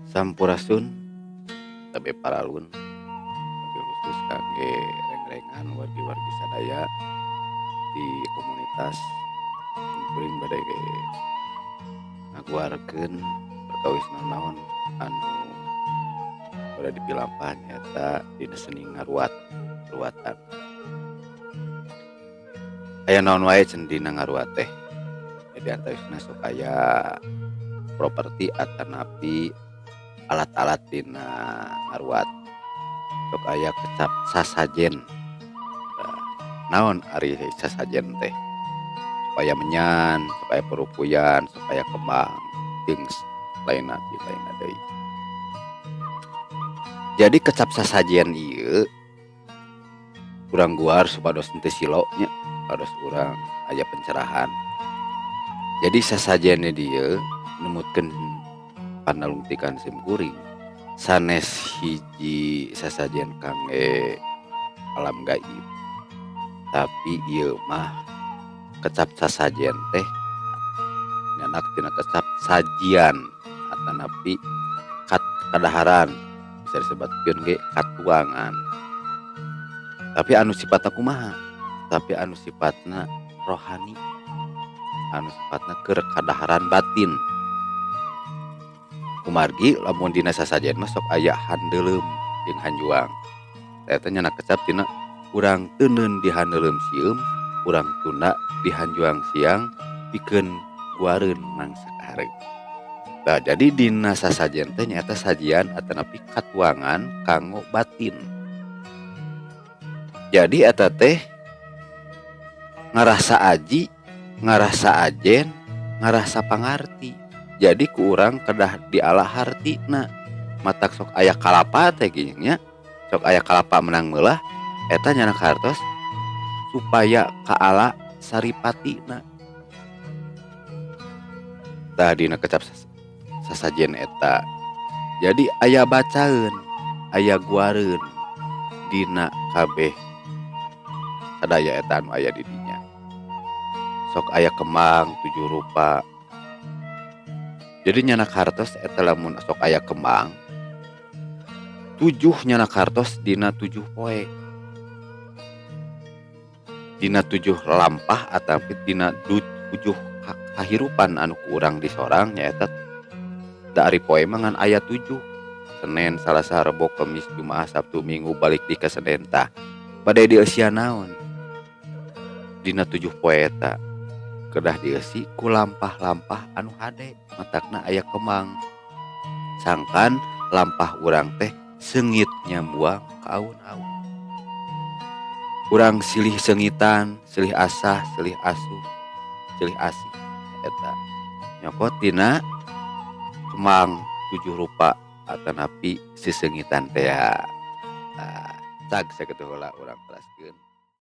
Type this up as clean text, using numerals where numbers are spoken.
Sampurasun tabe paralun mobil khusus kangge reng-rengan wargi-wargi sadaya di komunitas kuring bade ngaguarkeun perkawis naon anu bade dipilampah nyaeta dina seni ngaruat ruatan. Aya naon wae cenah dina ngaruat teh? Jadi antawisna sok aya properti atanapi alat-alat dina ngaruat. Sok aya kecap sasajen. Nah, naon ari sasajen teh? Supaya menyan, supaya perupuyan, supaya kembang, jeung lainna lainna deui. Jadi kecap sasajen ieu urang guar supados henteu silo nya, supados urang aya pencerahan. Jadi sasajen dieu numutkeun panalungtikan sim kuring sanes hiji sasajen kangge alam gaib, tapi ieu mah kecap sasajen teh nyanak tina kecap sajian atanapi kadaharan, bisa disebutkeun ge katuangan. Tapi anu sifatna kumaha? Tapi anu sifatna rohani, anu sifatna keur kadaharan batin. Kumargi lamun dina sasajen mah sok aya handeuleum jeung hanjuang. Eta nyanak kecap tina urang teuneun di handeuleum sieum, urang tunda di hanjuang siang, pikeun guareun mangsa kahareup. Nah, jadi dina sasajen teh nyaeta sajian atanapi katuangan kanggo batin. Jadi eta teh ngarasa aji, ngarasa ajen, ngarasa pangarti. Jadi ku urang kedah diala hartina. Matak sok aya kalapa teh gini nya. Sok aya kalapa menang meulah eta nyanak hartos supaya kaala saripatina. Tah dina kecap sasajen eta. Jadi aya bacaeun, aya guareun dina kabeh sadaya eta anu aya di dinya. Sok aya kembang 7 rupa. Jadi nyanak hartos eta lamun sok aya kembang 7 nyanak hartos dina 7 poe. Dina 7 lampah ataupun dina 7 kahirupan anu ku urang disorang nyaeta da ari poe mah ngan aya 7. Senin, Salasa, Rebo, Kemis, Jumaah, Sabtu, Minggu, balik di ka Senin tah. Bade dieusian naon? Dina 7 poe eta kedah dieusi ku lampah-lampah anu hade, matakna aya kembang. Sangkan lampah urang teh seungit nyambuang ka aun-aun. Urang silih seungitan, silih asah, silih asuh, silih asih eta. Nyokot dina kembang 7 rupa atanapi siseungitan teh. Nah, cag sakitu heula urang teraskeun.